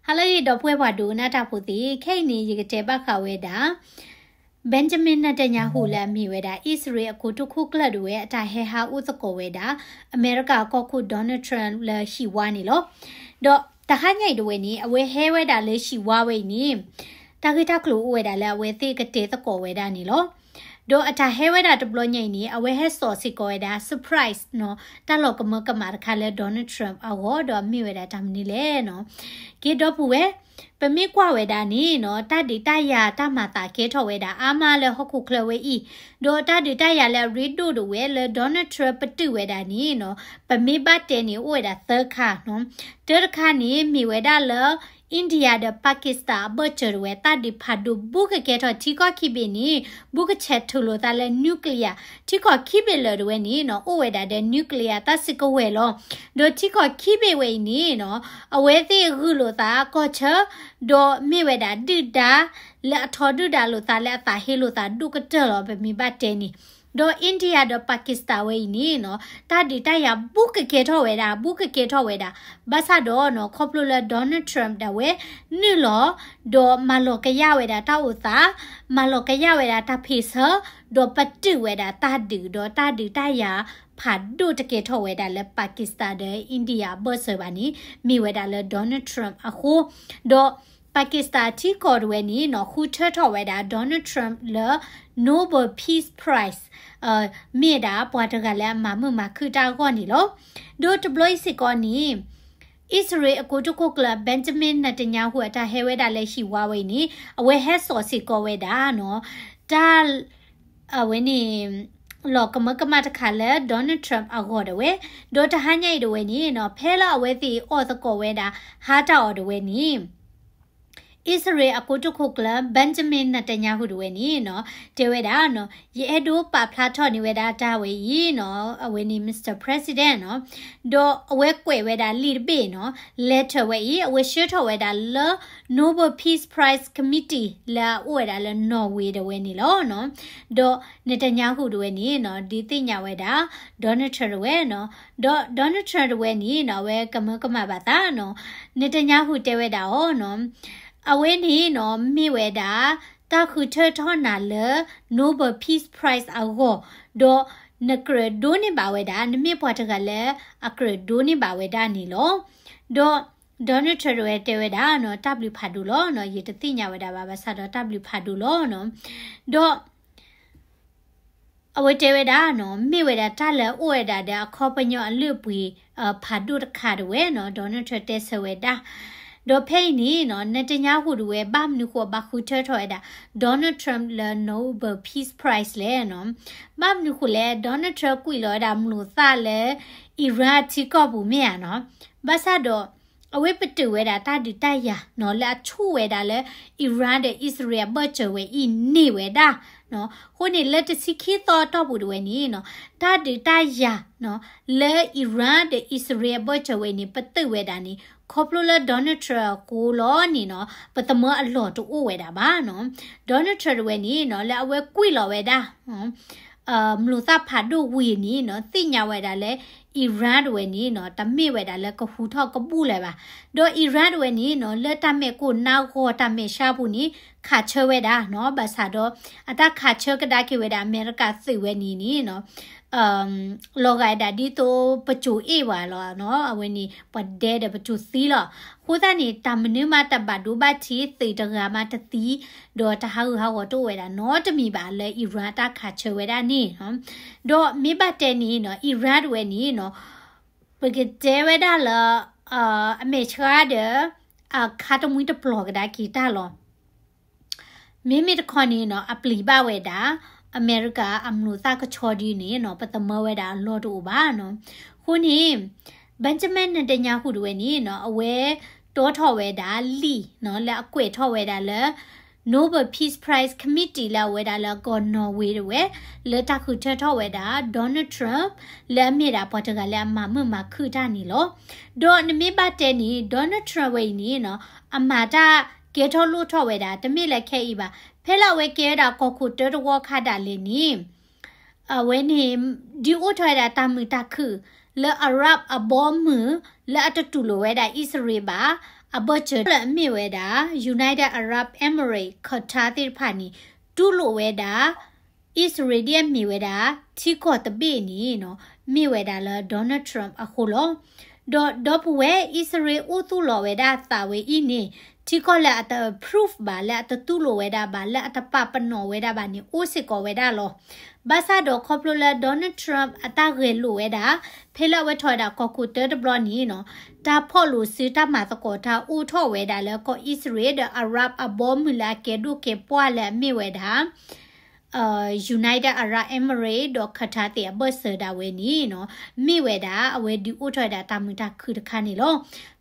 ဟါလၢအဂ့ၤ ဒီပုၢ်ဝဲၢ်ပှၤဒိကနၣ်တၢ်ဖိသ့ၣ်, ခဲအံၤန့ၣ် ယကတဲဘၣ်ဃးဝဲဒၣ် Benjamin Netanyahu လၢအမ့ၢ်ဝဲဒၣ် အံၣ်စရ့လးအကိတိာ်ခိၣ်ကျၢၢ်ဒၣ်ဝဲ အတၢ်ဟဲဟးအိၣ်သကိးဝဲဒၣ် အမဲရကၤကီၢ်ခိၣ် Donald Trump လၢဟံၣ်ဝါန့ၣ်လီၤ. ဒီးတဟါညါအံၤဒၣ်ဝဲန့ၣ် အဝဲဟဲဝဲဒၣ်လၢဟံၣ်ဝါဝဲအံၤန့ၣ် တၢ်ဂ့ၢ်တၢ်ကျိၤအိၣ်ဝဲဒၣ်လၢအဝဲသ့ၣ်ကတဲသကိးဝဲဒၣ်န့ၣ်လီၤ. ဒီးအတၢ်ဟဲဝဲဒၣ်တဘျီညါအံၤန့ၣ် အဝဲဟဲစိာ်စ့ၢ်ကီးဝဲဒၣ် surprise နီၤ, တၢ်လီၤကမၢကမၣ်တခါလၢ Donald Trump အဂီၢ် ဒီးမ့ၢ်ဝဲဒၣ်တၢ်မနုၤလဲၣ်နီၤ. က့ၤဒီပုၢ်ဝဲၢ်, ပမ့ၢ်ကွၢ်ဝဲဒၣ်န့ၣ်နီၤ, တၢ်ဒုးတၢ်ယၤတၢ်မၤသးကဲထီၣ်ဝဲဒၣ်အါမးလၢဟီၣ်ခိၣ်ချၢဝဲအံၤ, ဒီးတၢ်ဒုးတၢ်ယၤလၢအရ့ဒိၣ်ဒၣ်ဝဲလၢ Donald Trump ပတုာ်ဝဲဒၣ်န့ၣ်နီၤ, ပမ့ၢ်ဘၣ်တဲန့ၣ် အိၣ်ဝဲဒၣ်သၢခါနီၤ. တၢတခါန့ၣ် မ့ၢ်ဝဲဒၣ်လၢ India ဒီး Pakistan အဘၢၣ်စၢၤဒၣ်ဝဲ တၢ်ဒုးဖးဒိၣ်ဘူးကကဲထီၣ်ထံကီၢ်ခံဘ့ၣ်န့ၣ် ဘူးကဆဲးထုးလိာ်သးလၢ nuclear, ထံကီၢ်ခံဘ့ၣ်လၢာ်ဒၣ်ဝဲန့ၣ်နီၤ, အိၣ်ဝဲဒၣ်ဒီး nuclear တၢ်စုကဝဲၤလီၤ. ဒီးထံကီၢ်ခံဘ့ၣ်ဝဲအံၤန့ၣ်နီၤ, အဝဲသ့ၣ်ဂုာ်လိာ်သးကီၢ်ဆၢ, ဒီးမ့ၢ်ဝဲဒၣ်ဒုၣ်ဒါ လၢအထီဒုၣ်ဒါလိာ်သးလၢအသးဟ့လိာ်သးဒိၣ်ကတၢၢ်လီၤ ပမ့ၢ်ဘၣ်တဲန့ၣ်. ဒီး India ဒီး Pakistan ဝဲအံၤန့ၣ်နီၤ, တၢ်ဒုးတၢ်ယၤဘူးကကဲထီၣ်ဝဲဒၣ်, ဘူးကကဲထီၣ်ဝဲဒၣ်. ဘၣ်ဆၣ်ဒီးနီၤ, ခီဖျိလၢ Donald Trump ဒၣ်ဝဲ နုာ်လီၤ, ဒီးမၤလီၤကယၢ်ဝဲဒၣ်တၢ်အိၣ်သး, မၤလီၤကယၢ်ဝဲဒၣ်တၢ်ဖ့ၣ်ဆၢ, ဒီးပတုာ်ဝဲဒၣ်တၢ်ဒုး, ဒီးတၢ်ဒုးတၢ်ယၤဖးဒိၣ်တကဲထီၣ်ဝဲဒၣ်လၢ Pakistan ဒီး India အဘၢၣ်စၢၤဘၣ်န့ၣ် မ့ၢ်ဝဲဒၣ်လၢ Donald Trump အဃိ, ဒီး Pakistan ထံကီၢ်ဒၣ်ဝဲန့ၣ်နီၤ, ဃုထၢထီၣ်ဝဲဒၣ် Donald Trump လၢ Nobel Peace Prize, မ့ၢ်ဒၣ်ပှၤတဂၤလၢအမၤမုာ်မၤခုၣ်တၢ်အဂီၢ်န့ၣ်လီၤ. ဒီးတဘျီအံၤစ့ၢ်ကီးန့ၣ် အံၣ်စရ့လးအကိတိာ်ခိၣ်ကျၢၢ် Benjamin Netanyahu အတၢ်ဟဲဝဲဒၣ်လၢဟံၣ်ဝါဝဲအံၤန့ၣ် အဝဲဟဲစိာ်စ့ၢ်ကီးဝဲဒၣ်နီၤ, တၢ် အဝဲန့ၣ် လီၤကမၢကမၣ်တခါလၢ Donald Trump အဂီၢ်ဒၣ်ဝဲ, ဒီးတဟါညါအံၤဒၣ်ဝဲန့ၣ်နီၤ, ဖဲလၢအဝဲသ့ၣ်အီၣ်သကိးဝဲဒၣ် ဟါတၢ်အီၤဒၣ်ဝဲန့ၣ် အံၣ်စရ့လးအကိတိာ်ခိၣ်ကျၢၢ် Benjamin Netanyahu ဒၣ်ဝဲန့ၣ်နီၤ, တဲဝဲဒၣ်နီၤ, ယအဲၣ်ဒိးပာ်ဖျါထီၣ်န့ၢ်ဝဲဒၣ်တၢ်ဝဲအံၤနီၤ, အဝဲန့ၣ် Mister President နီၤ, ဒီးအဝဲကွဲးဝဲဒၣ်လံာ်တဘ့ၣ်နီၤ, letter ဝဲအံၤ အဝဲဆှၢထီၣ်ဝဲဒၣ်လၢ Nobel Peace Prize Committee လၢအအိၣ်ဝဲဒၣ်လၢ Norway ဒၣ်ဝဲန့ၣ်လီၤနီၤ. ဒီး Netanyahu ဒၣ်ဝဲန့ၣ်နီၤ, ဒုးသ့ၣ်ညါဝဲဒၣ် Donald Trump ဒၣ်ဝဲနီၤ, ဒီး Donald Trump ဒၣ်ဝဲန့ၣ်နီၤ, အဝဲကမၢကမၣ်ဘၣ်သးနီၤ, Netanyahu တဲဝဲဒၣ်အီၤနီၤ, အဝဲန့ၣ်နီၤ, မ့ၢ်ဝဲဒၣ် တၢ်ဃုထၢထီၣ်နၤလၢ Nobel Peace Prize အဂီၢ်, ဒီးနကြၢးဒိးန့ၢ်ဘၣ်ဝဲဒၣ်, နမ့ၢ်ပှၤတဂၤလၢအကြၢးဒိးန့ၢ်ဘၣ်ဝဲဒၣ်န့ၣ်လီၤ. ဒီး Donald Trump ဒၣ်ဝဲတဲဝဲဒၣ်နီၤ, တၢ်ဘျုးဖးဒိၣ်လီၤနီၤ, ယတသ့ၣ်ညါဝဲဒၣ်ဘၣ်, ဘၣ်ဆၣ်ဒီးတၢ်ဘျုးဖးဒိၣ်လီၤနီၤ. ဒီး အဝဲတဲဝဲဒၣ်နီၤ, မ့ၢ်ဝဲဒၣ်တၢ်လၢအအိၣ်ဝဲဒၣ်ဒီးအခီပညီအလုၢ်အပှ့ၤ ဖးဒိၣ်တခါဒၣ်ဝဲနီၤ, Donald Trump တဲဆၢဝဲဒၣ်. ဒီးဖဲအံၤန့ၣ်နီၤ, Netanyahu ဒၣ်ဝဲ ဘၣ်မနုၤဃိဘၣ်ဃုထၢထီၣ်ဝဲဒၣ် Donald Trump လၢ Nobel Peace Prize လဲၣ်နီၤ. ဘၣ်မနုၤဃိလဲၣ်, Donald Trump ကွံာ်လီၤဝဲဒၣ်မျိာ်သၣ်လၢ Iran ထံကီၢ်ပူၤမ့ၢ်ဧါနီၤ. ဘၣ်ဆၣ်ဒီး အဝဲပတုာ်ဝဲဒၣ်တၢ်ဒုးတၢ်ယၤနီၤ, လၢအဆူၣ်ဝဲဒၣ်လၢ Iran ဒီး အံၣ်စရ့လးအဘၢၣ်စၢၤဝဲအံၤန့ၢ်ဝဲဒၣ်. အဃိန့ၣ် လၢတဆံခံသီအတီၢ်ပူၤဒၣ်ဝဲန့ၣ်နီၤ, တၢ်ဒုးတၢ်ယၤနီၤ, လၢ Iran ဒီး အံၣ်စရ့လးအဘၢၣ်စၢၤဝဲအံၤန့ၣ် ပတုာ်ဝဲဒၣ်န့ၣ် ခီဖျိလၢ Donald Trump အဃိလီၤန့ၣ်နီၤ, ပသမၢအလီၢ်တအိၣ်ဝဲဒၣ်ဘၣ်နီၤ. Donald Trump ဒၣ်ဝဲန့ၣ်နီၤ, လၢအဝဲကွံာ်လီၤဝဲဒၣ် မျိာ်သၣ်ဖးဒိၣ်ဝံၤန့ၣ်နီၤ, သ့ၣ်ညါဝဲဒၣ်လၢ Iran ဒၣ်ဝဲန့ၣ်နီၤ, တမ့ၢ်ဝဲဒၣ်လၢကဟူးထီၣ်ကဘူၣ်လၢၤဘၣ်. ဒီး Iran ဒၣ်ဝဲန့ၣ်နီၤ, လၢတၢ်မဲာ်ကိၢ်နါဂီၤတၢ်မဲာ်ဆှးပူၤန့ၣ် ခးဆၢဝဲဒၣ်နီၤ, ဘၣ်ဆၣ်ဒီး အတၢ်ခးဆၢကဒါက့ၤဝဲဒၣ်အမဲရကၤသုးဝဲန့ၣ်န့ၣ်နီၤ, လီၤဂာ်ဒၣ်ဒ်သိးပစိၤအ့ၣ်ဝဲလီၤနီၤ, အဝဲန့ၣ် ပှၤဒဲဒီးပစိၤသံလီၤ. အဃိသတးန့ၣ် တၢ်မနုၤမးတဘၣ်ဒိဘၣ်ထံး, သုးတဂၤမးတသံ, ဒီးတၢ်ဟးဂူာ်ဟးဂီၤတအိၣ်ဝဲဒၣ်နီတမံၤဘၣ်လၢ Iran အတၢ်ခးဆၢဝဲဒၣ်န့ၣ်နီၤ. ဒီးမ့ၢ်ဘၣ်တဲန့ၣ်နီၤ, Iran ဒၣ်ဝဲန့ၣ်နီၤ, ပကတဲဝဲဒၣ်လၢ အမဲာ်ဆှးဒီး အခါတမှံတပျီၤကဒါက့ၤတၢ်လီၤ. မ့မ့ၢ်တခီန့ၣ်နီၤ, အပျံၤဘၣ်ဝဲဒၣ် အမဲရကၤအမျိာ်သၣ်ကဆီဒ်န့ၣ်နီၤ, ပသမၢဝဲဒၣ်အလီၢ်တအိၣ်ဘၣ်နီၤ. အဃိန့ၣ် Benjamin Netanyahu ဒၣ်ဝဲန့ၣ်နီၤ, အဝဲတီထီၣ်ဝဲဒၣ်လံာ်နီၤ, လၢအကွဲးထီၣ်ဝဲဒၣ်လၢ Nobel Peace Prize Committee လၢအဝဲဒၣ်လၢကီၢ် Norway ဒၣ်ဝဲ, လၢတၢ်ဃုထၢထီၣ်ဝဲဒၣ် Donald Trump လၢအမ့ၢ်ဒၣ်ပှၤတဂၤလၢအမၤမုာ်မၤခုၣ်တၢ်န့ၣ်လီၤ. ဒီးနမ့ၢ်ဘၣ်တဲန့ၣ် Donald Trump ဝဲအံၤန့ၣ်နီၤ, အမၤတၢ်ကဲထီၣ်လိၣ်ထီၣ်ဝဲဒၣ် တမ့ၢ်လၢခဲအံၤဘၣ်. ဖဲလၢအဝဲကဲဝဲဒၣ်ကီၢ်ခိၣ်တၢတဝီခါဒၣ်လဲာ်န့ၣ် အဝဲန့ၣ် ဒုးအိၣ်ထီၣ်ဝဲဒၣ်တၢ်မုာ်တၢ်ခုၣ် လၢ Arab အဘီအမုၢ် လၢအတတူၢ်လိာ်ဝဲဒၣ်အံၣ်စရ့လးဘၣ်, အဘၢၣ်စၢၤလၢအမ့ၢ်ဝဲဒၣ် United Arab Emirates, Qatar သ့ၣ်တဖၣ်န့ၣ် တူၢ်လိာ်ဝဲဒၣ် အံၣ်စရ့လးဒ်အမ့ၢ်ဝဲဒၣ် ထံကီၢ်တဘ့ၣ်န့ၣ်နီၤ မ့ၢ်ဝဲဒၣ်လၢ Donald Trump အဃိလီၤ. ဒီးဒီပုၢ်ဝဲၢ် အံၣ်စရ့လးအိၣ်သူၣ်လီၤဝဲဒၣ်သးဝဲအံၤန့ၣ် ထံကီၢ်လၢအတ approve ဘၣ် လၢအတတူၢ်လိာ်ဝဲဒၣ်ဘၣ် လၢအတပာ်ပနီၣ်ဝဲဒၣ်ဘၣ်န့ၣ် အိၣ်စ့ၢ်ကီးဝဲဒၣ်လီၤ. ဘၣ်ဆၣ်ဒီးခီဖျိလၢ Donald Trump အတၢ်ဂဲၤလိာ်ဝဲဒၣ် ဖဲလၢအဝဲထီၣ်ဝဲဒၣ်ကီၢ်ခိၣ်တၢတဘျီန့ၣ်နီၤ တၢ်ဖီၣ်လိာ်စုတၢ်မၤသကိးတၢ်အိၣ်ထီၣ်ဝဲဒၣ်လၢကီၢ်အံၣ်စရ့လးဒီး Arab အဘီအမုၢ်လၢအကဲဒိၣ်ကဲပှၢ်လၢအမ့ၢ်ဝဲဒၣ် United Arab Emirates ဒီး Qatar သ့ၣ်အဘၢၣ်စၢၤဒၣ်ဝဲန့ၣ်နီၤ မ့ၢ်ဝဲဒၣ် အဝဲဒုးအိၣ်ထီၣ်ဝဲဒၣ်တၢ်မုာ်တၢ်ခုၣ်တခါန့ၣ်လီၤ.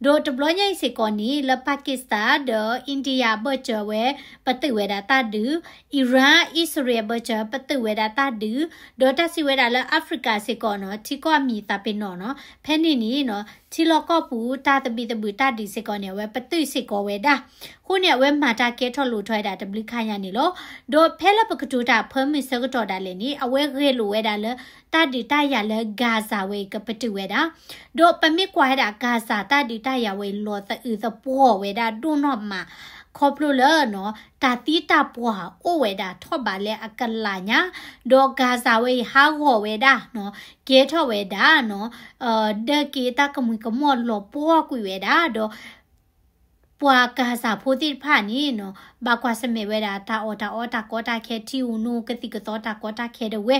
ဒီးတဘျီညါအံၤစ့ၢ်ကီးန့ၣ် လၢ Pakistan ဒီး India အဘၢၣ်စၢၤဝဲ ပတုာ်ဝဲဒၣ်တၢ်ဒုး, Iran အံၣ်စရ့လးအဘၢၣ်စၢၤ ပတုာ်ဝဲဒၣ်တၢ်ဒုး, ဒီးတၢ်စံးဝဲဒၣ်လၢ Africa စ့ၢ်ကီးနီၤ ထံကီၢ်အမံၤသးပ့ၤနီၣ်နီၤ ဖဲန့ၣ်န့ၣ်နီၤ ထံလီၢ်ကီၢ်ပူၤတၢ်သဘံၣ်သဘုၣ်တၢ်ဒုးစ့ၢ်ကီးန့ၣ် အဝဲပတုာ်စ့ၢ်ကီးဝဲဒၣ်. အဃိန့ၣ် အဝဲမၤတၢ်ကဲထီၣ်လိၣ်ထီၣ်ဝဲဒၣ်တဘျုးခါညါန့ၣ်လီၤ. ဒီးဖဲလၢပကတိၤတၢ်အဖၢမုၢ်ဆၢကတီၢ်ဒၣ်လဲာ်န့ၣ် အဝဲဂဲၤလိာ်ဝဲဒၣ်လၢ တၢ်ဒုးတၢ်ယၤလၢ Gaza ဝဲအံၤကပတုာ်ဝဲဒၣ် ဒီးပမ့ၢ်ကွၢ်ဝဲဒၣ် Gaza တၢ်ဒုးတၢ်ယၤဝဲအံၤ လီၤသအုးသပှီၤဝဲဒၣ်ဒိၣ်နီၢ်မး ခီဖျိလၢနီၤ တၢ်သံတၢ်ပှၢ်အိၣ်ဝဲဒၣ်ထီၣ်ဘးလၢအကလးညါ, ဒီး Gaza ဝဲအံၤဟးဂီၤဝဲဒၣ်နီၤ ကဲထီၣ်ဝဲဒၣ်နီၤ ဒၢးက့ၤတၢ်ကမှံၤကမီၣ်လီၤပှီၢ်ကွံာ်ဝဲဒၣ် ဒီး ပှၤ Gaza ဖိသ့ၣ်တဖၣ်န့ၣ်နီၤ ဘၣ်ကွၢ်ဆၢၣ်မဲာ်ဝဲဒၣ်တၢ်အီၣ်တၢ်အီတၢ်ကီတၢ်ခဲ ထံဧိၤနိကသံၣ်ကသီတၢ်ကီတၢ်ခဲဒၣ်ဝဲ,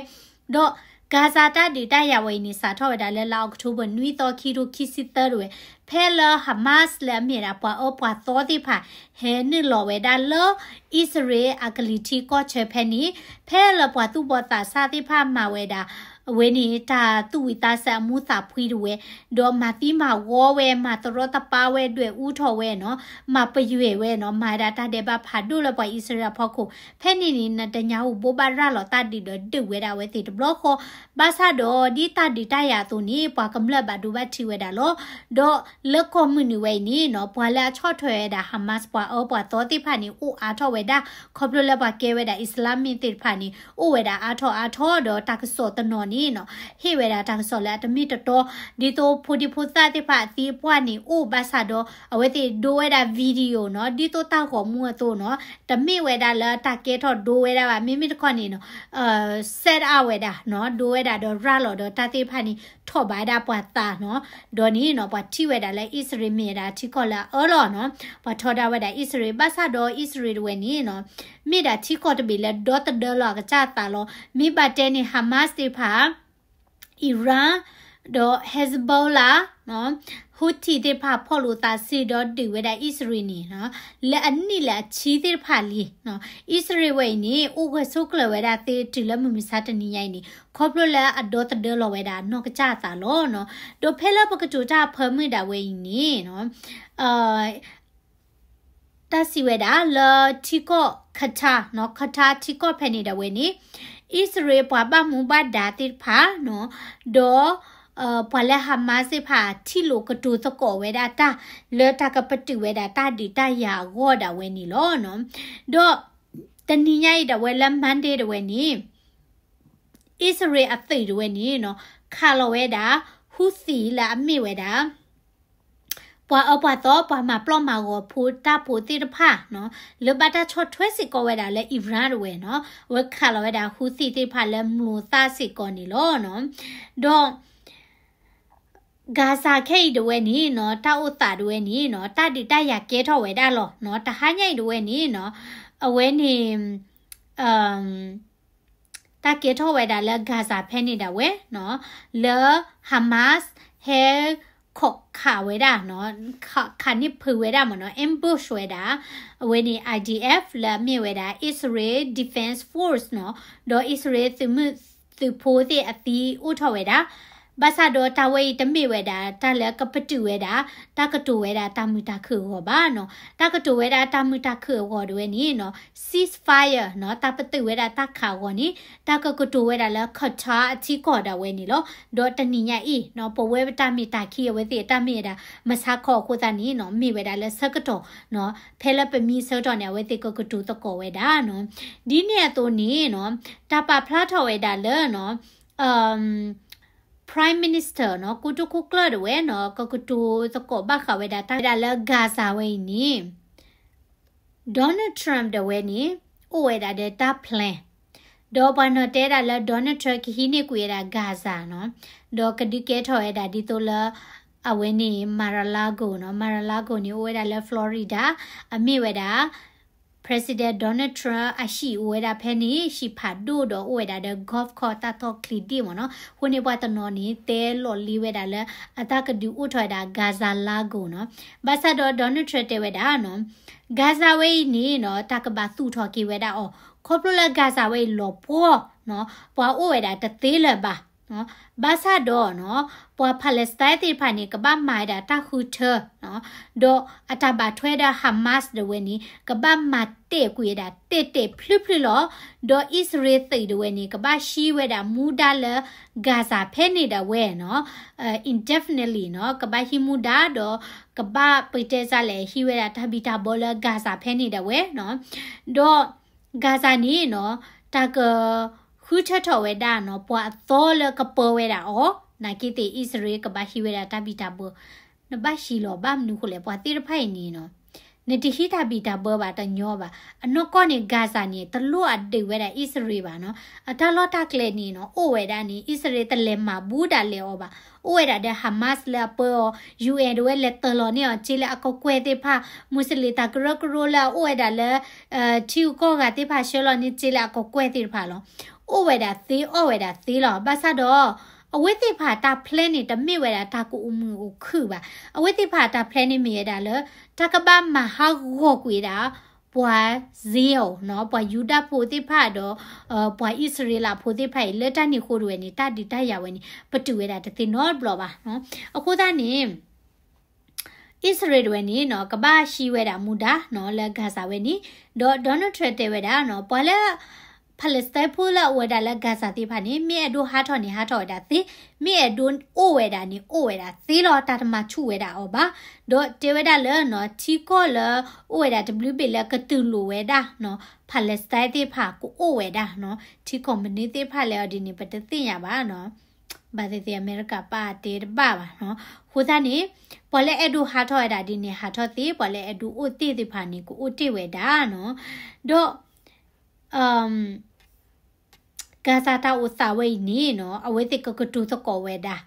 ဒီး Gaza တၢ်ဒုးတၢ်ယၤဝဲအံၤန့ၣ် စးထီၣ်ဝဲဒၣ်လၢလါအီးကထိဘၢၣ် နွံသီ ခံထိခံဆံသၢဒၣ်ဝဲ, ဖဲလၢ Hamas လၢအမ့ၢ်ဝဲဒၣ်ပှၤအၢပှၤသီသ့ၣ်တဖၣ် ဟဲနုာ်လီၤဝဲဒၣ်လၢ အံၣ်စရ့လးအကလံၤထံးကီၢ်ဆၢဖဲန့ၣ်, ဖဲလၢပှၤသူၣ်ဘီၣ်သးစၢ်သ့ၣ်တဖၣ်မၤဝဲဒၣ် အဝဲန့ၣ် တၢ်သူၣ်ဝံၣ်သးစၢ်အမူသးဖှံဒၣ်ဝဲ, ဒီးမၤသံမၤဝီဝဲ မၤတရီတပါဝဲ ဒွဲၣ်အူထီၣ်ဝဲနီၤ, မၤပယွဲၢ်ဝဲနီၤ, မၤဝဲဒၣ်တၢ်ဒဲးဘးဖးဒိၣ်လၢပှၤအံၣ်စရ့လးအဖီခိၣ်, ဖဲန့ၣ်န့ၣ် Netanyahu ဘိးဘၣ်ရၤလီၤတၢ်ဒုးဒီးဒုးဝဲဒၣ်အဝဲသ့ၣ်တဘျီဃီ, ဘၣ်ဆၣ်ဒီး ဒ်တၢ်ဒုးတၢ်ယၤအသိးန့ၣ် ပှၤကမျၢၢ်ဘၣ်ဒိဘၣ်ထံးဝဲဒၣ်လီၤ. ဒီးလၢကီၢ်မုၢ်နုာ်ဝဲအံၤန့ၣ်နီၤ ပှၤလၢအဆီၣ်ထွဲဝဲဒၣ် Hamas ပှၤအၢပှၤသီသ့ၣ်တဖၣ်န့ၣ် အိၣ်အါထီၣ်ဝဲဒၣ် ခီဖျိလၢပှၤကဲဝဲဒၣ် Islamic သ့ၣ်တဖၣ်န့ၣ် အိၣ်ဝဲဒၣ်အါထီၣ်အါထီၣ် ဒီးတၢ်ကစီၣ်တနီၤန့ၣ်နီၤ ဟ့ၣ်ဝဲဒၣ်တၢ်ကစီၣ်လၢအတမ့ၢ်တတီ, ဒ်သိးဖိဒံဖိသၣ်သ့ၣ်တဖၣ်အသံအပှၢ်န့ၣ်အိၣ်ဘၣ်ဆၣ်ဒီး အဝဲသ့ၣ်ဒိဝဲဒၣ် video နီၤ ဒ်သိးတၢ်ဂီၤမူအသိးနီၤ တမ့ၢ်ဝဲဒၣ်လၢတၢ်ကဲထီၣ်ဒိဝဲဒၣ်ဘၣ် မ့မ့ၢ်တခီန့ၣ်နီၤ set up ဝဲဒၣ်နီၤ ဒိဝဲဒၣ်ဒီးရၤလီၤဒီးတၢ်သ့ၣ်တဖၣ်န့ၣ် ထီၣ်ဘးဒၣ်ပှၤသးနီၤ, ဒီးန့ၣ်နီၤ ပှၤထံၣ်ဝဲဒၣ်လၢအံၣ်စရ့လးမ့ၢ်ဝဲဒၣ်ထံကီၢ်လၢအအၢလီၤနီၤ, ပှၤထီဒါဝဲဒၣ်အံၣ်စရ့လး ဘၣ်ဆၣ်ဒီးအံၣ်စရ့လးတဝဲန့ၣ်နီၤ မ့ၢ်ဒၣ်ထံကီၢ်တဘ့ၣ်လၢဒီသဒၢလီၤအကစၢ်အသးလီၤ, မ့ၢ်ဘၣ်တဲန့ၣ် Hamas သ့ၣ်တဖၣ် Iran ဒီး Hezbollah နီၤ Houthi သ့ၣ်တဖၣ်ဖီၣ်လိာ်သးစုဒီးဒုးဝဲဒၣ်အံၣ်စရ့လးန့ၣ်နီၤ လၢအနံၣ်လၢအဆံသ့ၣ်တဖၣ်လံနီၤ, အံၣ်စရ့လးဝဲအံၤန့ၣ် အိၣ်ဂၢၢ်ဆိးကျၢၤဝဲဒၣ်သ့တုၤလၢမုၢ်မဆါတနံၤညါအံၤန့ၣ် ခီဖျိလၢအဒီသဒၢလီၤဝဲဒၣ်နီၢ်ကစၢ်အသးလီၤနီၤ, ဒီးဖဲလၢပကတိၤတၢ်အဖၢမုၢ်ဒၣ်ဝဲအံၤန့ၣ်နီၤ တၢ်စံးဝဲဒၣ်လၢထံကီၢ် Qatar နီၤ Qatar ထံကီၢ်ဖဲန့ၣ်ဒၣ်ဝဲန့ၣ် အံၣ်စရ့လးပှၤဘၣ်မူဘၣ်ဒါသ့ၣ်တဖၣ်နီၤ ဒီး ပှၤလၢ Hamas သ့ၣ်တဖၣ် ထံၣ်လိာ်ကတိၤသကိးဝဲဒၣ်တၢ် လၢတၢ်ကပတုာ်ဝဲဒၣ်တၢ်ဒုးတၢ်ယၤအဂီၢ်ဒၣ်ဝဲန့ၣ်လီၤနီၤ, ဒီး တနံၤညါအံၤဒၣ်ဝဲလၢ Monday ဒၣ်ဝဲန့ၣ် အံၣ်စရ့လးအသုးဒၣ်ဝဲန့ၣ်နီၤ ခးလီၤဝဲဒၣ် Houthi လၢအမ့ၢ်ဝဲဒၣ် ပှၤအၢပှၤသီ ပှၤမၤပျီၢ်မၤဂီၤဖိတၢ်ဖိသ့ၣ်တဖၣ်နီၤ လၢဘၣ်တၢ်ဆီၣ်ထွဲစ့ၢ်ကီးဝဲဒၣ်လၢ Iran ဒၣ်ဝဲနီၤ အဝဲခးလီၤဝဲဒၣ် Houthi သ့ၣ်တဖၣ်လၢမျိာ်သၣ်စ့ၢ်ကီးန့ၣ်လီၤနီၤ, ဒီး Gaza ခဲအံၤဒၣ်ဝဲန့ၣ်နီၤ တၢ်အိၣ်သးဒၣ်ဝဲန့ၣ်နီၤ တၢ်ဒုးတၢ်ယၤကဲထီၣ်ဝဲဒၣ်လီၤနီၤ တဟါညါအံၤဒၣ်ဝဲန့ၣ်နီၤ အဝဲန့ၣ် တၢ်ကဲထီၣ်ဝဲဒၣ်လၢ Gaza ဖဲန့ၣ်ဒၣ်ဝဲနီၤ လၢ Hamas ဟဲခိးခးဝဲဒၣ်နီၤ ခးန့ၢ်ဖုးဝဲဒၣ်မ့ၢ်နီၤ ambush ဝဲဒၣ် အဝဲန့ၣ် I D F လၢအမ့ၢ်ဝဲဒၣ် Israel Defense Force နီၤ ဒီး အံၣ်စရ့လးသုးမုၢ်သုးဖိသ့ၣ်အသံအိၣ်ထီၣ်ဝဲဒၣ် ဘၣ်ဆၣ်ဒီးတၢ်ဝဲအံၤတမ့ၢ်ဝဲဒၣ် တၢ်လၢကပတုာ်ဝဲဒၣ် တၢ်ကတိၤဝဲဒၣ်တၢ်မုာ်တၢ်ခုၣ်အဂီၢ်ဘၣ်နီၤ တၢ်ကတိၤဝဲဒၣ်တၢ်မုာ်တၢ်ခုၣ်အဂီၢ်ဒၣ်ဝဲန့ၣ်နီၤ ceasefire နီၤ တၢ်ပတုာ်ဝဲဒၣ်တၢ်ခးအဂီၢ်န့ၣ် တၢ်ကကတိၤဝဲဒၣ်လၢ Qatar အထံကီၢ်ဒၣ်ဝဲန့ၣ်လီၤ. ဒီးတနံၤညါအံၤနီၤ ပဝဲပတၢ်မ့ၢ်တၢ်ခံ အဝဲသ့ၣ်အတၢ်မ့ၢ်ဝဲဒၣ် မဆါခီအဃိသတးန့ၣ်နီၤ မ့ၢ်ဝဲဒၣ်လၢဆၢကတီၢ်နီၤ ဖဲလၢပမံဆၢကတီၢ်န့ၣ် အဝဲသ့ၣ်ကကတိၤသကိးဝဲဒၣ်နီၤ ဒ်န့ၣ်အသိးန့ၣ်နီၤ တၢ်ပာ်ဖျါထီၣ်ဝဲဒၣ်လၢနီၤ ပ Prime Minister နီၤ ကိတိာ်ခိၣ်ကျၢၢ်ဒၣ်ဝဲနီၤ ကကတိၤသကိးဘၣ်ဃးဝဲဒၣ်တၢ်ဝဲဒၣ်လၢ Gaza ဝဲအံၤန့ၣ် Donald Trump ဒၣ်ဝဲန့ၣ် အိၣ်ဝဲဒၣ်ဒီးတၢ် plan ဒီးပှၤနီၤတဲဒၣ်လၢ Donald Trump ကဟံးန့ၢ်ကွံာ်ဝဲဒၣ် Gaza နီၤ ဒီးကဒုးကဲထီၣ်ဝဲဒၣ်ဒ်သိးလၢ အဝဲန့ၣ် Mar-a-Lago နီၤ Mar-a-Lago န့ၣ် အိၣ်ဝဲဒၣ်လၢ Florida အမ့ၢ်ဝဲဒၣ် President Donald Trump အဟံၣ်အိၣ်ဝဲဒၣ်ဖဲန့ၣ် ဟံၣ်ဖးဒိၣ်ဒီးအိၣ်ဝဲဒၣ်ဒီး golf course တၢ်ထီၣ်ချံဒ့ၣ်မ့ၢ်နီၤ အဃိန့ၣ်ပှၤတနီၤန့ၣ် တဲလီၤလံဝဲဒၣ်လၢ အတၢ်ကဒုးအိၣ်ထီၣ်ဝဲဒၣ် Gaza Lago နီၤ ဘၣ်ဆၣ်ဒီး Donald Trump တဲဝဲဒၣ်နီၤ Gaza ဝဲအံၤန့ၣ်နီၤ တၢ်ကဘၣ်သူၣ်ထီၣ်က့ၤဝဲဒၣ်အီၤ ခီဖျိလၢ Gaza ဝဲအံၤလီၤပှီၢ်နီၤ ပှၤအိၣ်ဝဲဒၣ်တသ့လၢၤဘၣ် ဘၣ်ဆၣ်ဒီးနီၤ ပှၤ Palestine သ့ၣ်တဖၣ်န့ၣ် ကဘၣ်မၤဝဲဒၣ်တၢ်ဃုထၢနီၤ ဒီးအတၢ်ဘၣ်ထွဲဒီး Hamas ဒၣ်ဝဲန့ၣ် ကဘၣ်မၤတဲာ်ကွံာ်ဝဲဒၣ်တဲာ်တဲာ်ဖျုးဖျုးလီၤ ဒီးအံၣ်စရ့လးသ့ၣ်ဒၣ်ဝဲန့ၣ် ကဘၣ်ဟံးဝဲဒၣ်မူဒါလၢ Gaza ဖဲန့ၣ်ဒၣ်ဝဲနီၤ indefinitely နီၤ ကဘၣ်ဟံးမူဒါဒီး ကဘၣ်ပတဲစ့ၢ်လဲၣ် ဟံးဝဲဒၣ်တၢ်ဘံၣ်တၢ်ဘၢလၢ Gaza ဖဲန့ၣ်ဒၣ်ဝဲနီၤ ဒီး Gaza န့ၣ်နီၤ တၢ်ကဃုထၢထီၣ်ဝဲဒၣ်နီၤ ပှၤအသီလၢကပၢဝဲဒၣ်အီၤ နာ်က့သ့ၣ်အံၣ်စရ့လးကဘၣ်ဟံးဝဲဒၣ်တၢ်ဘံၣ်တၢ်ဘၢ နဘၣ်ဟံးလီၤဘၣ်မနုၤဃိလဲၣ် ပှၤသ့ၣ်တဖၣ်အံၤန့ၣ်နီၤ နတဟံးတၢ်ဘံၣ်တၢ်ဘၢဘၣ်တညီဘၣ် အနီၢ်ကီၢ်န့ၣ် Gaza န့ၣ် တလိၣ်အဒုးဝဲဒၣ်အံၣ်စရ့လးဘၣ်နီၤ အတၢ်လီၢ်တၢ်ကျဲန့ၣ်နီၤ အိၣ်ဝဲဒၣ်န့ၣ် အံၣ်စရ့လးတလဲၤမၤဘူးဒၣ်လဲာ်အီၤဘၣ် အိၣ်ဝဲဒၣ်ဒီး Hamas လၢအပၢအီၤ ယူၣ်အဲၣ် ဒၣ်ဝဲလဲၤတၢၤလီၤန့ၢ်အီၤ စ့လၢအကကွဲၢ်သ့ၣ်တဖၣ် မူးစလ့ၣ်တၢ်ကရၢကရိလၢအအိၣ်ဝဲဒၣ်လၢ ထံဂုၤကီၢ်ဂၤသ့ၣ်တဖၣ် ဆှၢလီၤန့ၢ်စ့လၢအကကွဲၢ်သ့ၣ်တဖၣ်လီၤ အိၣ်ဝဲဒၣ်သ့အီၣ်ဝဲဒၣ်သ့လီၤ ဘၣ်ဆၣ်ဒီး အဝဲသ့ၣ်တဖၣ်တၢ် plan န့ၣ် တမ့ၢ်ဝဲဒၣ်တၢ်ကအိၣ်မုာ်အိၣ်ခုၣ်ဘၣ် အဝဲသ့ၣ်တဖၣ်တၢ် plan န့ၣ်မ့ၢ်ဝဲဒၣ်လၢ တၢ်ကဘၣ်မၤဟးဂီၤကွံာ်ဒၣ် ပှၤ Jew နီၤ ပှၤယူဒၤဖိသ့ၣ်တဖၣ်ဒီး ပှၤအံၣ်စရ့လးဖိသ့ၣ်တဖၣ်အံၤ လၢတၢ်န့ၣ်အဃိဒၣ်ဝဲန့ၣ် တၢ်ဒုးတၢ်ယၤဝဲန့ၣ် ပတုာ်ဝဲဒၣ်တသ့နီတဘျီဘၣ်နီၤ အဃိသတးန့ၣ် အံၣ်စရ့လးဒၣ်ဝဲန့ၣ်နီၤ ကဘၣ်ဟံးဝဲဒၣ်မူဒါနီၤ လၢ Gaza ဝဲန့ၣ် ဒီး Donald Trump တဲဝဲဒၣ်နီၤ ပှၤလၢ Palestine ဖိလၢအအိၣ်ဝဲဒၣ်လၢ Gaza သ့ၣ်တဖၣ်န့ၣ် မ့ၢ်အဲၣ်ဒိးဟးထီၣ်န့ၣ် ဟးထီၣ်ဝဲဒၣ်သ့, မ့ၢ်အဲၣ်ဒိးအိၣ်ဝဲဒၣ်န့ၣ် အိၣ်ဝဲဒၣ်သ့လီၤ, တၢ်တမၤဆူၣ်ဝဲဒၣ်အီၤဘၣ်. ဒီးတဲဝဲဒၣ်လၢနီၤ ထံကီၢ်လၢ အိၣ်ဝဲဒၣ်တဘျုးဘ့ၣ်လၢကတူၢ်လိာ်ဝဲဒၣ်နီၤ Palestine သ့ၣ်တဖၣ်ကအိၣ်ဝဲဒၣ်နီၤ, ထံကီၢ်မနုၤသ့ၣ်တဖၣ်လဲၣ်အီၤဒ်န့ၣ် ပတသ့ၣ်ညါဘၣ်နီၤ. ဘၣ်သ့ၣ်သ့ၣ် အမဲရကၤပာ်တဲတဘၣ်ဘၣ်နီၤ. အဃိသတးန့ၣ် ပှၤလၢအဲၣ်ဒိးဟးထီၣ်ဝဲဒၣ်ဒ်န့ၣ် ဟးထီၣ်သ့, ပှၤလၢအဲၣ်ဒိးအိၣ်တ့ၢ်သ့ၣ်တဖၣ်န့ၣ် ကအိၣ်တ့ၢ်ဝဲဒၣ်နီၤ. ဒီး Gaza တၢ်အိၣ်သးဝဲအံၤန့ၣ်နီၤ အဝဲသ့ၣ်ကကတိၤသကိးဝဲဒၣ်